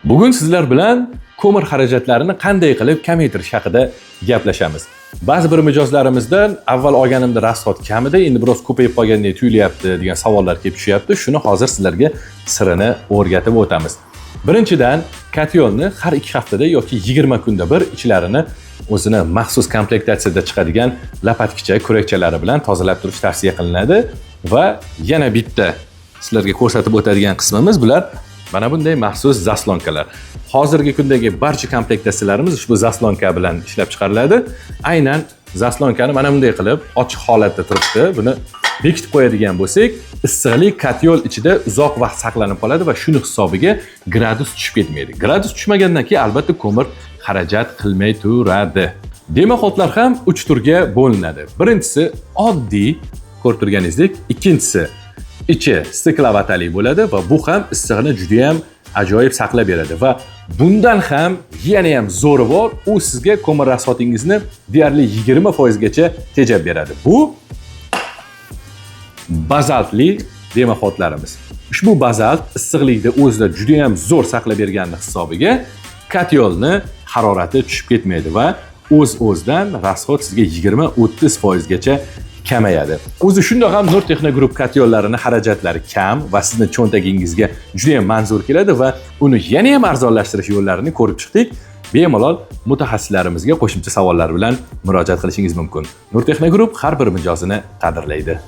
Bugun sizlar bilan ko'mir xarajatlarini qanday qilib kamaytirish haqida gaplashamiz. Ba'zi bir mijozlarimizdan avval olganimda расход kam edi, endi biroz ko'payib qolgandek tuyulyapti degan savollar kelib tushyapti. Shuni hozir sizlarga sirini o'rgatib o'tamiz. Birinchidan, котёл ni har 2 haftada yoki 20 kunda bir ichlarini o'zini maxsus komplektatsiyada chiqadigan лопатка cha, kurakchalari bilan tozalab turish tavsiya qilinadi va yana bitta sizlarga ko'rsatib o'tadigan qismimiz bular mana bunday maxsus заслонка lar. Hozirgi kundagi barcha komplektatsiyalarimiz ushbu заслонка bilan ishlab chiqariladi. Aynan заслонка ni mana bunday qilib ochiq holatda turibdi. Buni bekitib qo'yadigan bo'lsak, issiqlik котёл ichida uzoq vaqt saqlanib qoladi va shuni hisobiga gradus tushib ketmaydi. Gradus tushmagandan keyin albatta ko'mir xarajat qilmay turadi. Дымоход lar ham 3 turga bo'linadi. Birinchisi oddiy, ko'rib turganingizdek, ikkinchisi ichi стекловата li bo'ladi va bu ham issiqni juda ham ajoyib saqlab beradi va bundan ham yana ham zo'ri bor, u sizga ko'mir расход ingizni deyarli 20% gacha tejab beradi. Bu bazaltli дымоход larimiz. Ushbu bazalt issiqlikni o'zida juda ham zo'r saqlab bergani hisobiga котёл ni harorati tushib ketmaydi va o'z-o'zidan расход sizga 20-30% gacha kamayadi. O'zi shundoq ham Nur Texno Group котёл larini xarajatlari kam va sizni cho'ntagingizga juda ham manzur keladi va uni yana ham arzonlashtirish yo'llarini ko'rib chiqdik. Bemalol mutaxassislarimizga qo'shimcha savollar bilan murojaat qilishingiz mumkin. Nur Texno Group har bir mijozini qadrlaydi.